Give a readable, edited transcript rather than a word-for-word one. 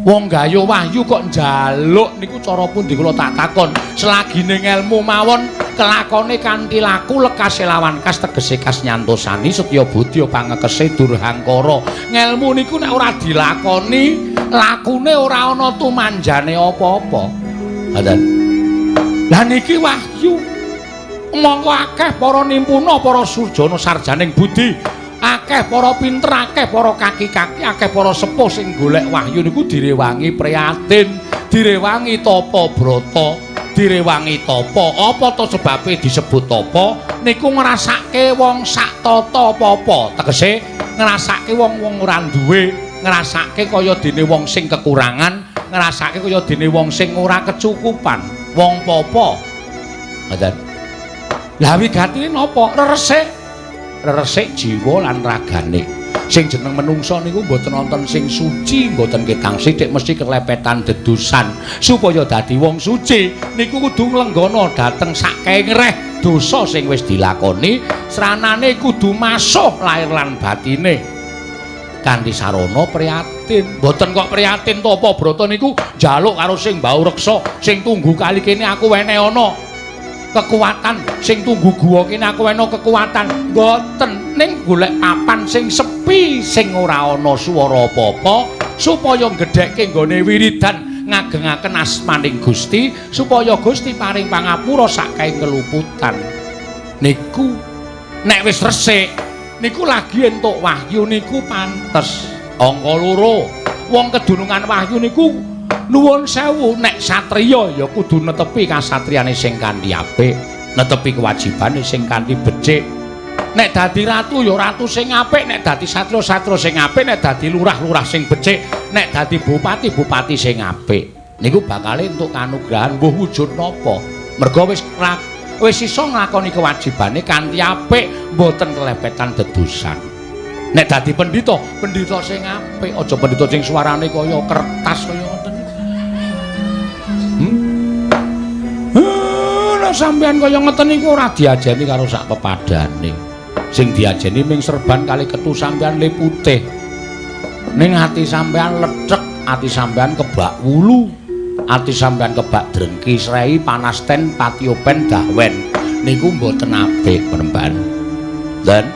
Wong gayo wahyu kok njaluk niku cara pundi kula tak takon. Selagine ngelmu mawon kelakone kanthi laku lekase lawan kas tegese kas nyantosani setya budya pangekese durhangkara. Ngelmu niku nek ora dilakoni, lakune ora ana tumanjane apa-apa. Ngoten. Lah niki wahyu. Mongko akeh para nimpuna, para surjana sarjaning budi, akeh para pinter, akeh para kaki-kaki, akeh para sepuh sing golek wahyu niku direwangi prihatin, direwangi tapa brata, direwangi tapa. Apa to sebabe disebut tapa? Niku ngrasake wong sak tata apa-apa, tegese ngrasake wong-wong ora duwe, ngrasake kaya dene wong sing kekurangan, ngrasake kaya dene wong sing ora kecukupan, wong popo. Ngoten. Lah wigatine napa? Reresik. Reresik jiwa lan ragane. Sing jeneng menungsa niku mboten wonten sing suci, mboten ketang sithik mesti kelepetan dedusan. Supaya dadi wong suci niku kudu nglenggana dhateng sakengreh dosa sing wis dilakoni, sranane kudu masuh lair lan batine. Kanthi sarana prihatin. Mboten kok prihatin tapa brata niku njaluk karo sing mbau reksa, sing tunggu kali kene aku wene ana kekuatan, sing tunggu guwa kene aku wene kekuatan. Mboten, ning golek papan sing sepi, sing ora ana swara apa-apa, supaya gedhekke nggone wiridan ngagengaken asmaning Gusti, supaya Gusti paring pangapura saking keluputan. Niku nek wis resik niku lagi entuk wahyu niku pantes. Angka loro, wong kedunungan wahyu niku nuwun sewu, nek satriya ya kudu netepi kasatriyane sing kanthi apik, netepi kewajibane sing kanthi becik. Nek dadi ratu ya ratu sing apik, nek dadi satriya-satriya sing apik, nek dadi lurah-lurah sing becik, nek dadi bupati-bupati sing apik. Niku bakale entuk kanugrahan mbuh wujud napa. Merga wis iso nglakoni kewajibane kanthi apik, mboten kelepetan dedusan. Nek dadi pendhita, pendhita sing apik, aja pendhita sing suarane kaya kertas kaya ngoten. Nek sampeyan kaya ngeten niku ora diajeni karo sak pepadane. Sing diajeni ming serban kali ketu sampeyan le putih. Ning ati sampeyan lethek, ati sampeyan kebak wulu, ati sampeyan kebak drengki srei panasten patiopen dahwen. Niku mboten apik penemban. Dan